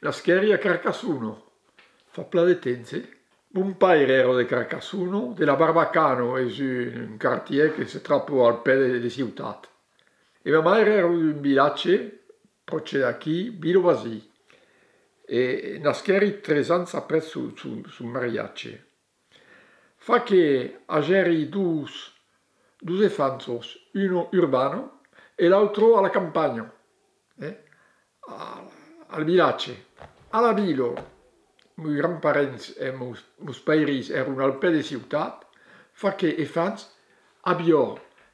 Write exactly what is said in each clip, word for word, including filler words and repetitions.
Nasquèri a Carcassona, fa plan de temps, eh? Mon paire èra de Carcassona, de la Barbacana, es un, un quartièr que se trapa al pè de, de ciutat. E ma maire èra d'un vilatge pròche d'aquí, Vilabasin. E nasquèri tres ans après son, son, son mariatge. Fa que agèri dos, dos enfanças, una urbana e l'autra a la campanha, eh, a, al vilatge. A la vila, mos grands-parents e mos, mos pairins èran al pè de ciutat, fa que enfants aviá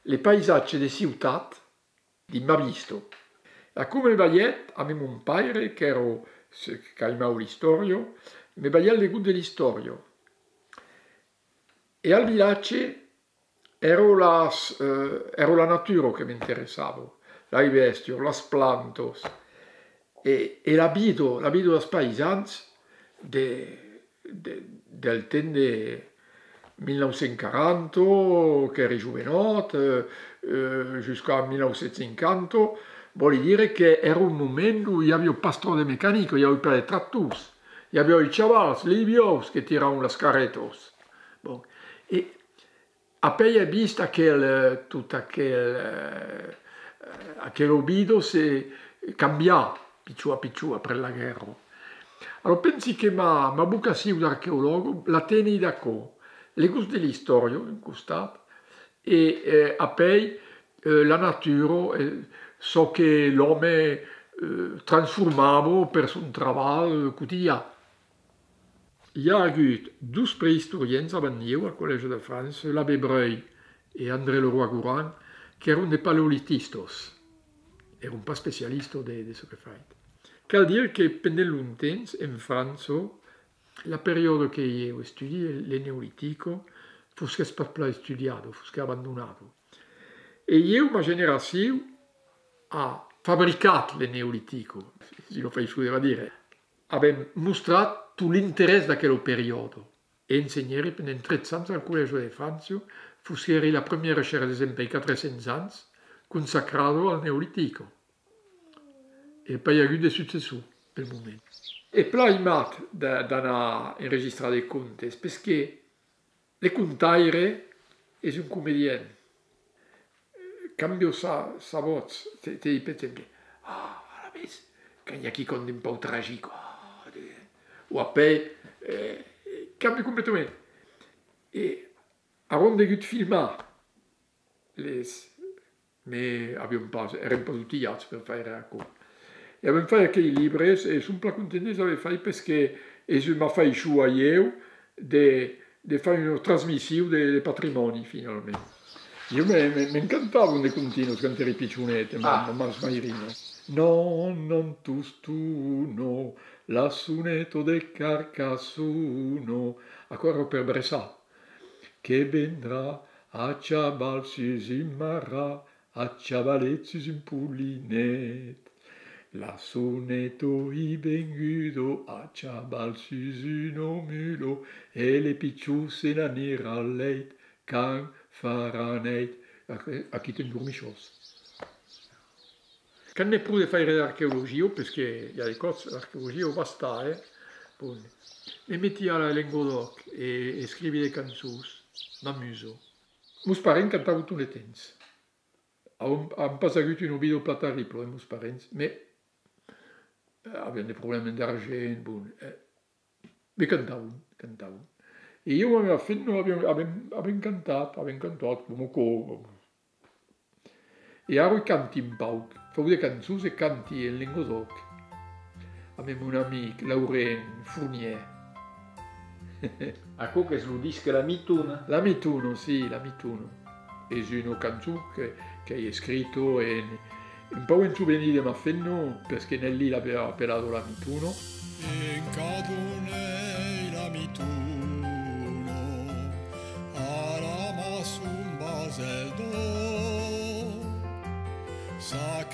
le paisatge de ciutat dins ma vista. Aquò me balhèt, amé mon paire, qu'èra, se, qu'aimava l'istòria, me balhèt le gost de l'istòria. E al vilatge, èra las, eh, èra la natura que m'interessava, las bèstias, las plantas, e, e la vida, la vida dels paisans de, de, del temps de mil nau cents quaranta, qu'èri jovenòt, eh, eh, jusqu'a mil nau cents cinquanta, vòli dire que èra un moment ont i aviá pas tròp de mecanica, i aviá pas de tractors, i aviá los chavals, los buòus que tiravan las carretas. Bon. E apèi ai vist aquel, eh, tot aquel, eh, eh, aquela vida se cambiar pichon a pichon après la guèrra. Alòrs, pensi que ma, ma vocacion d'arqueològ la teni d'aquò, le gost de l'istòria, d'un costat, e, eh, apèi, eh, la natura, eh, çò que l'òme, eh, transformava per son trabalh quotidian. I a agut dos preïstorians avant ieu al Collège de France, l'abbé Breuil e André Leroy-Gourhan, qu'èran de paleolitistas. Èran pas especialistas de, de çò que fai. Cal dire que pendent longtemps, en França, la periòda que ieu estudièri, le neolitica, fosquèt pas plan estudiada, fosquèt abandonada. E ieu, ma generacion a fabricat le neolitica, si lo fai, se pòt dire. Avèm mostrat tot l'interès d'aquela periòda. E ensenhèri pendent tretze ans al Collège de France, fosquèri la premiera chèra desempuèi quatre cents ans consacrada al neolitic. E pas agut de successor pel moment. E plan aimat d'a-, d'anar enregistrar de contes, perque le contaire es un comedian. Cambia sa, sa votz, te, te ditz, per exemple, ah, alavetz, quand i a quicòm d'un pauc tragic, ah, de, o apèi, eh, cambia completament. E avèm degut filmar les, mès aviam pas, èrem pas otilhats per faire aquò. E avèm fait aqueles libres e son plan content de les aver fait, perque es ma faiçon a ieu de, de faire una transmission de, de patrimòni, finalament. Ieu me, me, m'encantavan de continas quand èri pichonet, ma, ah, ma, mas mairina. Non, non, tostona, la soneta de Carcassona. Aquò èra per Bressà. Que vendrà a chaval sus un marrà, a chavalet sus un polinet. La soneta es venguda a chaval sus una mula, e le pichon se n'anirà al lèit quand farà nèit. Aquí, aquí te'n dormichas. Quand n'ai pro de faire d'arqueologia, perque i a de còps l'arqueologia basta, eh? Bon. Me meti a la lenga d'òc e escrivi de cançons, m'amuso. Mos parents cantavan tot le temps. An, an pas agut una vida plan terribla, eh, mos parents, mès, eh, avián de problèmas d'argent, bon, eh, mès cantavan, cantavan. E ieu e ma femna aviam, avèm, avèm cantat, avèm cantat, coma aquò. E ara canti un pauc, fau de cançons e canti en lenga d'òc, amé mon amic Laurent Fournier. Aquò qu'es lo disc La Mitona. La Mitona, si, La Mitona. Es una cançon que, qu'ai escrita en, un pauc en sovenir de ma femna, perque Nelly l'avèva apelada La Mitona. Encara donèi la mitona a la maçon Baselda. Sa